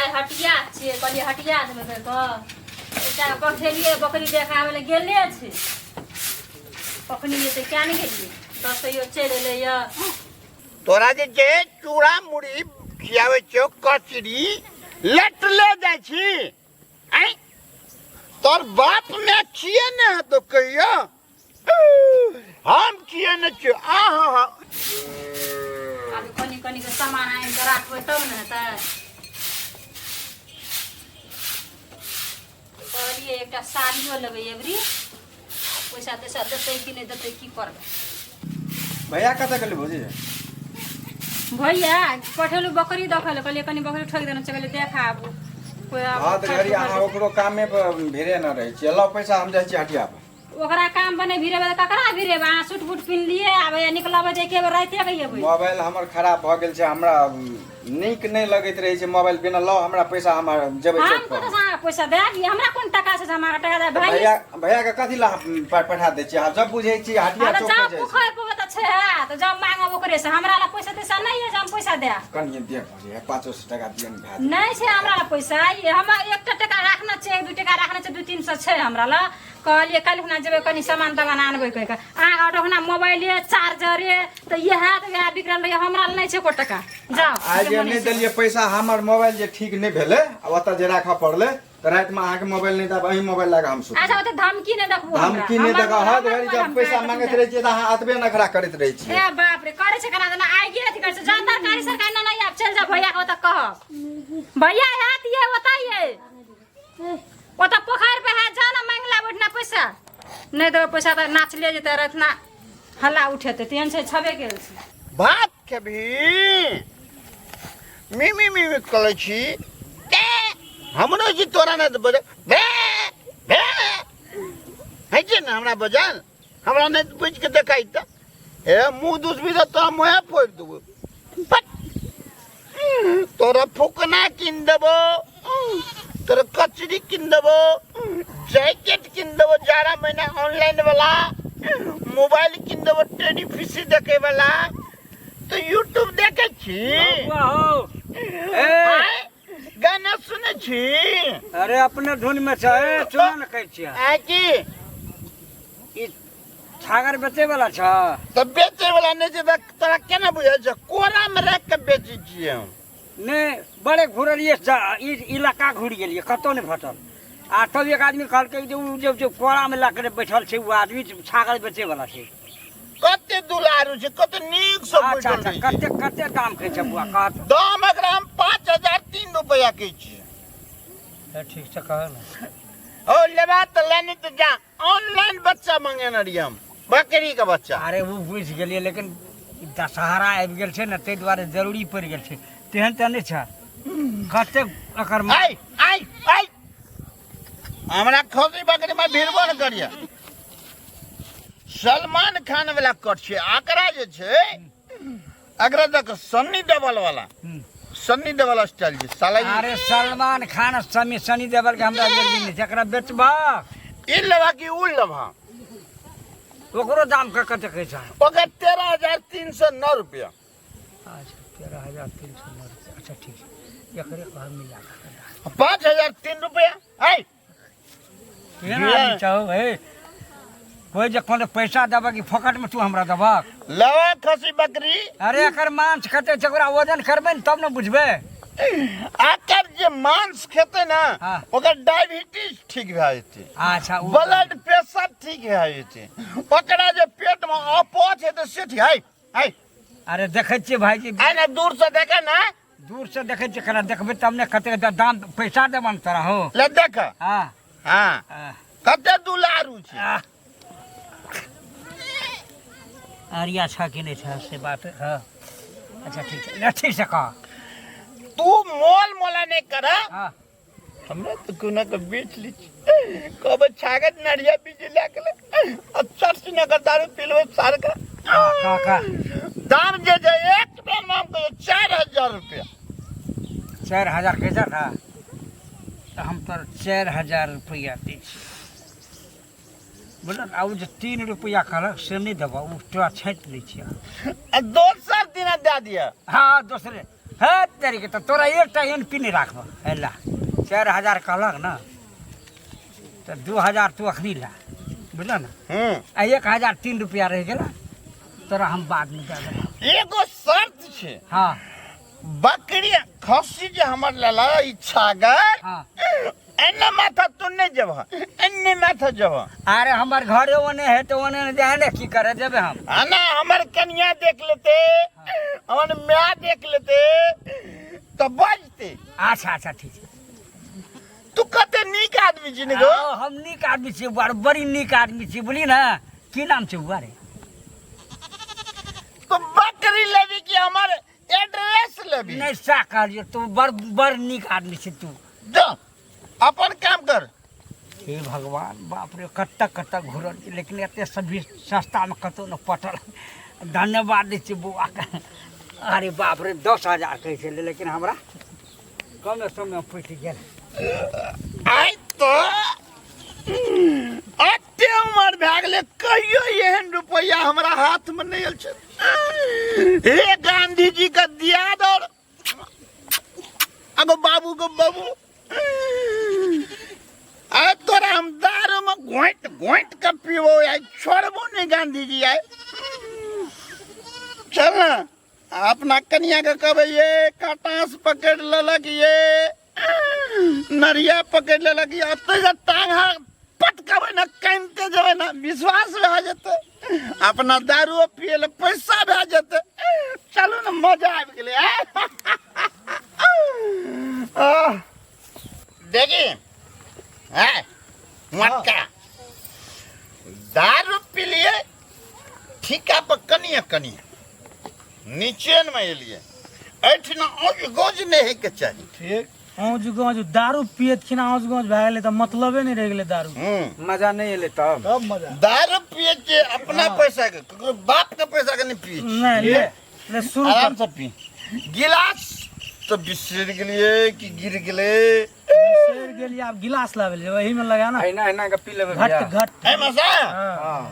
आइ हटिया छियै, कहलियै हटिया देबै कहि कऽ एकटा पठेलियै बकरी देखाबै लए, गेले छै। कखनी एतै किया नहि गेलियै, 10 तैयो चलि एलैया। तोरा जे छै चूड़ा मुढ़ी खियाबै छियौ, कचरी लटले जाइ छी। आँय, तोर बाप में छियै ने हेतौ कहियो, हम किए नहि छियौ। आहा हा। आब कनि कनि के सामान आनि कऽ राखबै तब ने हेतै। कहलियै एकटा साड़ियो लेबै एबरी, पैसा तैसा देतै कि नहि देतै, की करबै? भैया कतऽ गेलै भौजी? भैया पठेलू बकरी देखै लए, कहलियै कनि बकरी ठोकि देने छै, कहलियै देख आबू कोइ आब। हँ तऽ घड़ी अहाँ ओकरो कामे पर भिड़े न रहै छियै। लऽ पैसा, हम जाइ छी हटिया पर। ओकरा काम बने भिड़ेबै तऽ ककरा भिड़ेबै? अहाँ सूट बूट पिन्हलियै, आब हैया निकलबै तऽ एके बेर रातिए के अयबै। मोबाइल हमर खराब भऽ गेल छै, हमरा नीक नहि लगैत रहै छै मोबाइल बिना। लऽ हमरा पैसा, हम जेबै हम चौक पर। कतऽसँ अहाँके पैसा देब? ई हमरा कोन टका छै जे हम अहाँके टका देब भाई? भैया, भैया के कथी ला पठा दै छियै? जब बुझै छी हटिया हँ तऽ चौक जाउ पर जाइ छी। पोखरि पर तऽ छै, है तऽ जब मांगब ओकरे से। हमरा लग पैसा तैसा नहि है जे हम पैसा देब। कनिए दे भौजी, 500 टका दिअ ने, भए जेतै। नहि छै हमरा लग पैसा। ई हम एकटा टका राखने छै, एक दू टका राखने छै, 200-300 छै हमरा लग। कहलियै काल्हि खुना जेबै कनि सामान तामान आनबै कहि कऽ। अहाँ ऑटो खुना मोबाइले चार्जरे तऽ इएह तऽ वएह बिगड़ल रहैए। हमरा लग नहि छै एको टका, जाउ। आइ जे नहि देलियै पैसा, हमर मोबाइल जे ठीक नहि भेलै आ ओतऽ जे राखऽ पड़लै, तऽ रातिमे अहाँके मोबाइल नहि देब, अहीं मोबाइल लए कऽ हम सुतबै। अच्छा, ओते धमकी नहि देखबू हमरा। धमकी नहि हमर देखऽ हद हमर घड़ी मोबाइल जब हम पैसा काटि मांगैत देब। रहै छियै तऽ अहाँ एतबे नखरा करैत रहै छियै। ए बाप रे, करै छै केना जेना आइ गेल अथी करै छै जहन तरकारी सरकारी नहि नहि आब चलि जा भैया के ओतऽ कहब। भैया हैत ये ओतऽ, ये ओतऽ पोखरि पे है, जा ने मांगला ओहिठिना पैसा। नहि देबै पैसा तऽ नाचले जेतै, रातिना हल्ला उठेतै। तेहन छै छबे गेल छै। भात खेबही? मिमी मिमी करै छी ते हमरो जी तोरा नहि तऽ बजल भे भे होइ छै ने। हमरा बजल, हमरा नहि बुझि के देखाइ तऽ हे मुँह दुसबी तऽ तोरा मुँहे फोड़ि देबो। पट तोरा फुकना कीन देबो, तोरा कचरी कीन देबो, जैकेट कीन देबो जाड़ा महीना ऑनलाइन वाला, मोबाइल कीन देबो टेलीविजन देखे वाला। तो यूट्यूब देखे छी? बौआ हो ए। आँय? गाना सुनै छी? अरे अपने धुन में छै, ए, सुन ने, कहै छियै। आँय की? ई छागर बेचै वाला छ? तऽ बेचै वाला नहि छै तऽ तोरा केना बुझल छै? कोरा मे राखि कऽ बेचै छियै हम। नहि, बड़े घुरलियै, ई इलाका घुरि गेलियै, कतहु नहि भेटल। आ तब एक आदमी कहलकै जे ओ जे कोरामे लए कऽ बैठल छै ओ आदमी छागर बेचै वाला छै। कते दुलारू छै, कते नीक से अच्छा बैठल अच्छा रहै छै। कते कते दाम कहै छै बुआ, कह तऽ। दाम एकरा हम 5003 रुपया कहै छियै। ए, ठीक से कह ने। ओ लेबा तऽ ले, नहि तऽ जा। ऑनलाइन बच्चा मंगेने रहियै हम, बकरी के बच्चा। अरे ओ बुझि गेलियै, लेकिन ई दशहरा आबि गेल छै ने, ताहि दुआरे जरूरी पड़ि गेल छै। तेहन तऽ नहि छै कतेक एकर आइ आइ आइ, हमरा खसरी बकरी में भिड़बो ने करिए। सलमान खान वाला कट छै आकरा जे छै, एकरा देख, सन्नी देवल वाला, सन्नी देवल स्टाइल छै साला ई। अरे सलमान खान समी सनी देवल के हमरा जल्दी नहि छै, एकरा बेचबा। ई लेबा कि उ लेबा? ओकरो दाम के कतेक कहै छै? ओकर 13,309 रुपया। अच्छा, 13,309 रुपया। अच्छा ठीक छै, एकरे कह मिला कऽ 5003 रुपया है। केहन आदमी छौ हे? कोइ जे कोनो पैसा देबऽ कि फोकट में तू हमरा देबक? लेबा खसी बकरी? अरे एकर मांस कते छै, ओकरा वजन करबै ने तब ने बुझबै। आकर जे मांस खेतै ने, ओकर डायबिटीज ठीक भए जेतै। अच्छा, ओ ब्लड प्रेशर ठीक भए जेतै। ओकरा जे पेट में अपच हेतै से ठीक है है। अरे देखै छियै भाईजी। आइ ने दूर से देखे ने। दूर से देखै छियै, कना देखबै तब ने कते दाम पैसा देबन तोरा हो। ले देख। हाँ। हाँ। हाँ। कते दुलारू छै। अरिया छ कि नहि छ से बात। हाँ अच्छा ठीक छै, ले ठीक से कह। तू मोल मोला नहि कर। हाँ। हमरा तऽ कोना के बेच ली छी। कहबै छागत नरिया बीज लए के ले आ चर्च नगर दारू पिलबै सार के। हाँ, कह कह। दाम जे जे एक बेर नाम कहियो 4000 रुपया। 4000 के छै ना, तऽ हम तोर 4000 रुपया दै छियै बुझल। आ ओ जे 3 रुपया कहलक से नहि देबऽ, ओ तोरा छाँटि लै छियै। आ दोसर दिना दए दिअ। हाँ दोसरे। हे तेरी के तऽ तोरा एकटा एन पी नहि राखबह। हे ला, 4000 कहलक ने, तऽ 2000 तू अखनी ला, बुझल ने? आ 1003 रुपया रहि गेल, तोरा हम बादमे दऽ देबौ। एगो शर्त छै। हाँ। बकरी खस्सी जे हमर लेला ई छागर। हाँ। एन्ने माथा तू नहि जेबह, एन्ने माथा जेबह। अरे हमर घरे ओने है तऽ ओने ने जाए ने, की करे जेबे हम? आ ना हमर कनिया देख लेते, हमर माय देख लेते तऽ बजते। अच्छा अच्छा ठीक छै। तू कते नीक आदमी छी ने गो। हाँ, हम नीक आदमी छी बड़, बड़ी नीक आदमी छी, बुझली ने? की नाम छै बुआ रे? तू बकरी लेबी कि हमर एड्रेस लेबी? नहीं सा कहलियो, तू बड़ बड़ नीक आदमी छी तू। जा अपन काम कर। हे भगवान, बाप रे, कतऽ कतऽ घुरल छी, लेकिन एते सभी सस्ता में कतौ न पटल। धन्यवाद दै छी बौआके। अरे बाप रे, 10,000 कहै छलै, लेकिन हमरा कमे समय पटि गेल। आइ तऽ एते उमर भए गेलै, कहियो एहन रुपैआ हमरा हाथमे नहि आयल छै। हे गांधी जी के दिया दौड़ अगो बाबू गो बाबू, आइ तोरा हम दारू में घोंटि घोंटि के पीबो, आइ छोड़बो नहीं गांधी जी। आइ चल ना अपना कनिया के कहबै, ये कटास पकड़ लेलक, ये नरिया पकड़ लेलक, ये ओतै जे टांग हाथ पटकबै ना, कानिते जेबै ना, विश्वास भए जेतै, अपना दारूओ पिए ले पैसा भए जेतै। चलू ने, मजा आबि गेलै। आह, देखी हैं मटका दारू पीलिए ठीका पर कनिए कनिए नीचेन में एलिए, एहिठिना औज गौज नहि होइके चाही। ठीक। औज गौज दारू पियत खिना औज गौज भए गेलै तऽ मतलबे नहि रहि गेलै दारू। मजा नहि एलै तब। तब मजा। दारू पिए छियै अपना पैसा के, ककरो बाप के पैसा के नहि पिए छियै। नहि, ले ले शुरू कर। आराम से पी। गिलास तऽ बिसरि गेलियै कि गिर गेलै? बिसरि गेलियै, आब गिलास लाबै लए जेबै, एहिमे लगा ना। एहिना एहिना के पी लेबै घट भैया। घट। एहिमे से? हाँ।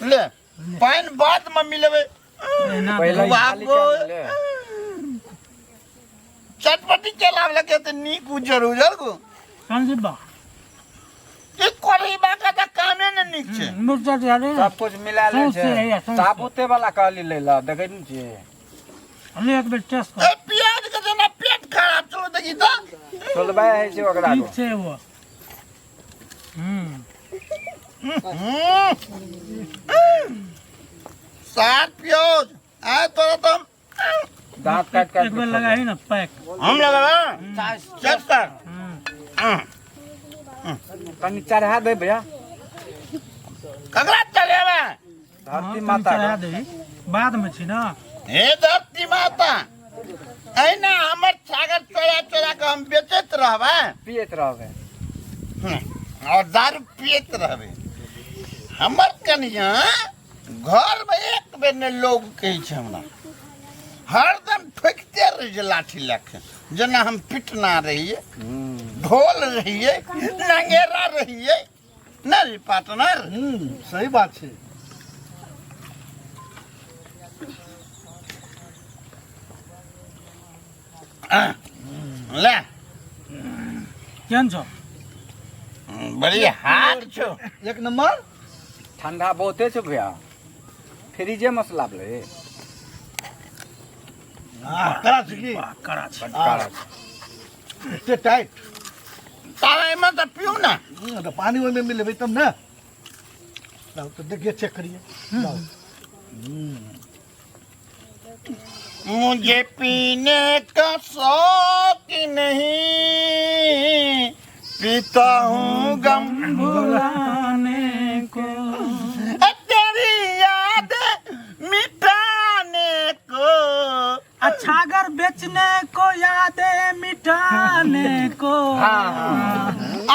ले, पानि बाद में मिलेबै। एहिना पहिले बाप खाली कए ले। चटपटी चलाब लगे तऽ नीक उजर उजर गो। संजीव बा। ई करही बा के तऽ कामे ने नीक छै। मिर्चा दिया दे। सब कुछ मिला ले सौंसे छै। हैया, सौंसे। साबुते वाला कहली ले ला, देखै नहि छियै? ले एक बेर टेस्ट कर। ए प्याज के जेना पेट खराब चलो देखी तऽ। सोलबै हइ छै ओकरा ठीक को। छै वो। सात प्याज आय तोरा तो दांत काट काट एक बेर लगाही ना पैक। हम लगबा चेक कर। कनी चढ़ा दे भैया। ककरा चढ़ेबे? धरती माता चढ़ा के। दे, बाद में छी ना। हे धरती माता, एहिना हमर छागर चोरा चोरा के हम बेचैत रहबै, पियैत रहबै और दारू पियैत रहबै। हमर कनिया घर में एक बेर ने लोग कहै छै हमरा, हरदम ठोकिते रहै छै लाठी लए के, जेना हम पिटना रहियै, ढोल रहियै, नंगेरा रहियै। नहि पार्टनर? सही बात छै। ले। केहन छौ? बड़ी हार्ड छौ। एक नंबर। ठंडा बहुते छौ भैया, फ्रिजे में से लाबले। कड़ा छै की? कड़ा छै। कड़ा छै। एते टाइट। तारा एहिमे तऽ पिउ ने। तऽ पानी ओहिमे मिलेबै तब ने। लाउ तऽ देखिए, चेक करिए। लाउ। मुझे पीने का शौक नहीं, पीता हूँ गम भुलाने को, तेरी याद मिटाने को। छागर बेचने को, यादें मिटाने को,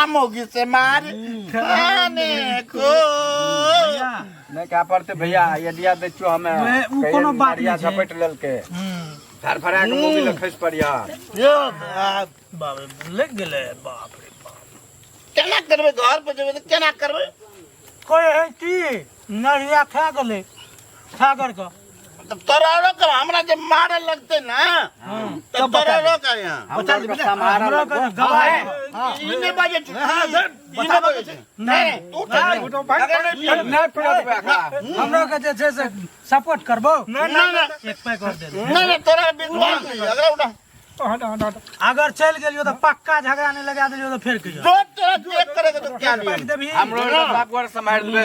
अमोगी से मार खाने को। भैया, नहि कहे पड़तै भैया, आइडिया दै छियौ हमे। उ कोनो बात नरिया नहि छै। झपटि लेलकै, धड़फड़ा के मोबिल लग खसि पड़िया। यो बाप रे, लग गेलै, बाप रे बाप। केना करबै? घर पर जेबै तऽ केना करबै? कहै है की नरिया खा गेलै छागर के। तऽ तोरा रोक हमरा जे मारे लगतै ना तऽ तोरा रोक यहाँ बचा लेबही ने? हमरो के गवाह ई नहि बाजै छै ई नहि बाजै छै नहि तू ठहर। नहि पिया देबै एकरा। हमरो के जे छै से सपोर्ट करबो नहि नहि एक पैक और दे दे नहि नहि तोरा विश्वास नहीं अगला उठा अगर चलि गेलियो तऽ पक्का झगड़ा नहि लगा देलियो तऽ फेर कहियो जो तोरा चेक करे के तो क्या पैक लियो देबही हमरो बाप घर सम्हारि देबै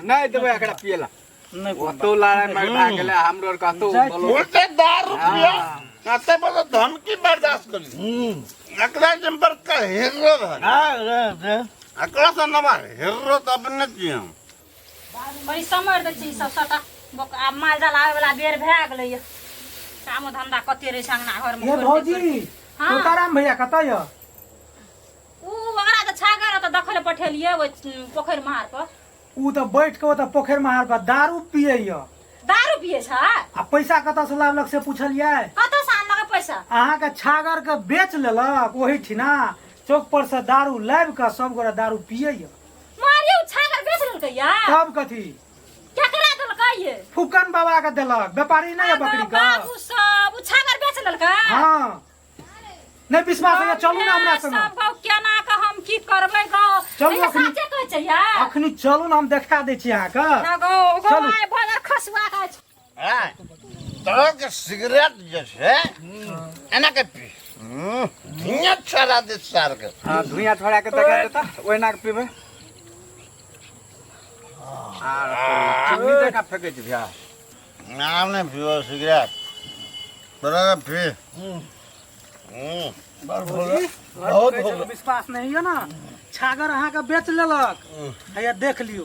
नहि देबै एकरा पियला नहि ओतौ लड़ाइ मारि भए गेलै हमरो आर कतौ बोलो उल्टे दारू पिया अते बड़ा धमकी बर्दाश्त करी एकरा जे बड़का हीरो रहल हाँ, रे, रे। एकरा से नमर हीरो तऽ अपने छियै हम बड़ी समर दै छै ई सब सबटा आब माल जाल आबै वाला बेर भए गेलैया कामो धंधा कते रहै छै अंगना घरमे ये भौजी हाँ। तोताराम भैया कतऽ यऽ उ ओकरा तऽ छागर ओतऽ देखै लए पठेलियै ओहि पोखरि महार पर उ तऽ बैठ के ओतऽ पोखरि महार पर दारू पियै यऽ दारू पियै छै आ पैसा कतऽ से लावलक से पूछलियै कतऽ से आनलक पैसा अहाँके छागर के बेच लेलक ओहि ठिना चौक पर से दारू लाबि कऽ सब गोरा दारू पियै यऽ मारियो छागर बेच लेलकै या तब कथी केकरा देलकै ये फुकन बाबा के देलक व्यापारी नहीं है बकरी का बाबू सब उ छागर बेच लेलकै हाँ नहीं विश्वास है चलू ना हमरा संग सब गौ केना के हम की करबै गौ चलू अखनी। साचे कहै छै यार अखनी चलू ना हम देखा दै छी अहाँके ना गौ गौ चलू। आइ भगर खसुआ के छै। आँय, तोरा के सिगरेट जे छै एना के पी धुइयाँ छोड़ा दे सार के हाँ धुइयाँ छोड़ा के देखा देता ओहिना के पीबै आर चिन्नी जकाँ फेकै छै भैया नाम नहीं पियो सिगरेट तोरा के पी हम्म, बहुत हो गेल। विश्वास नहीं है ना छागर अहाँके बेच लेलक हैया देख लियो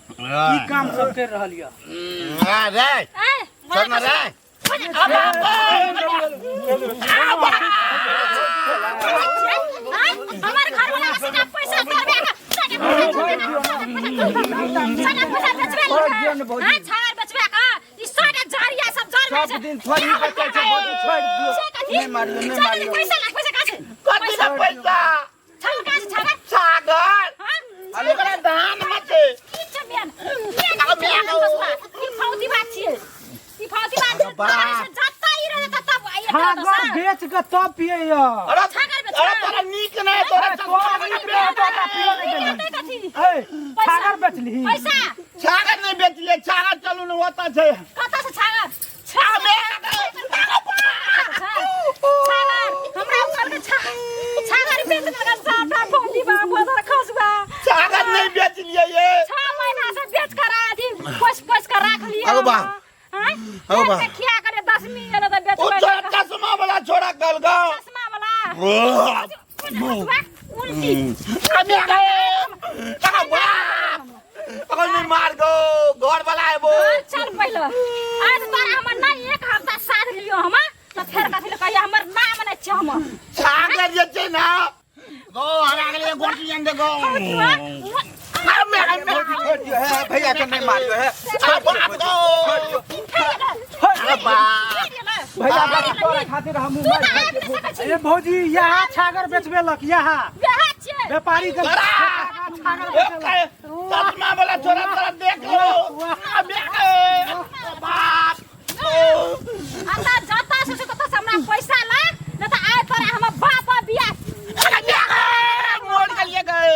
की काम सब कर रहल यऽ हाँ, रे ए चल ना रे हमर घर वाला के सीधा पैसा करबे के सारा पैसा बेचबे हां छागर बेचबे का ई सारा झाड़िया सब जर में सब दिन थोड़ी बचै छै भौजी छोड़ि दियौ नहि मारियौ नहि मारियौ पैसा लाग पैसा का छै कथी ला पैसा छागर का छै छागर सागर हां ओकरा धान में छै की छै मेन मेन ई फौजी बात छियै ई फौजी बात छियै जत्ता ई रहे तत्ता छागर बेच के तब पियै यऽ अरे छागर बेचबे। अरे तोरा नीक नहि तोरा तोरा नीक नहि, तोरा पियो नहि देलही। ए छागर बेचलिही पैसा छागर नहि बेचलियै छागर चलू ने ओतऽ छै कतऽ से छागर छागर हमरा ऊपर के छागर बेच देलक साटा फौजी बा बदर खसुआ छागर नहि बेचलियै ये 6 महीना से बेच कर अथी पोस पोस कर राख लिया अगो बा। हैं अगो बा। खिया करे 10वीं एलो त बेच ओ तोरा चश्मा वाला छोड़ा कल गाँव चश्मा वाला उल्टी अगर नहीं मार गो घर वाला आबो चल पहिले आज तोरा हमर नहीं एक हफ्ता साथ लियो हम त फेर कथि ले कहिया हमर नाम नै छै हम छागर जे छै ना गो हरा गेलै गोटी आन दे गो छोड़ि दियौ हे भैया के नहि मारियौ हे बाप गो अरे बाप भैया के तोरा खातिर हमहूँ तू मारि त खाइ आबि छियै। नहि सकै छी ए भौजी यहाँ छागर बेचबेलक यहाँ व्याह छियै व्यापारी के छागर बेचेलक चश्मा वाला छोरा तोरा देख लो अबे बाप अतः जतऽ से ततऽ से हमरा पैसा ला नहि तऽ आइ तोरा हमर बाप आ बियाह मोड़ गेलिए गए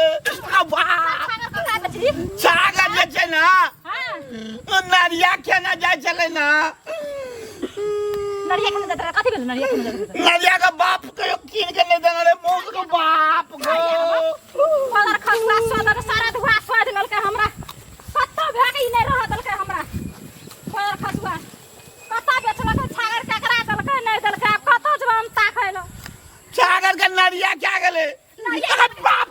बाप छागर ककरा बेचली छागर जे छै ना हाँ नरिया खेना जाइ छलै ना नरिया खेने जाइत रहै कथी भेल नरिया खेने जाइत रहै नरिया के बाप कहियो कीन के नहि देने रे मौस के बाप गो पदर खसुआ सदर सारा धुआ स्वाद लेलकै हमरा कत्तो भए के ई नहि रह देलकै हमरा पदर खसुआ कत्तो बेचलकै छागर केकरा देलकै नहि देलकै आब कत्तो जब हम ताकै लए छागर के नरिया क्या गेलै नरिया अरे बाप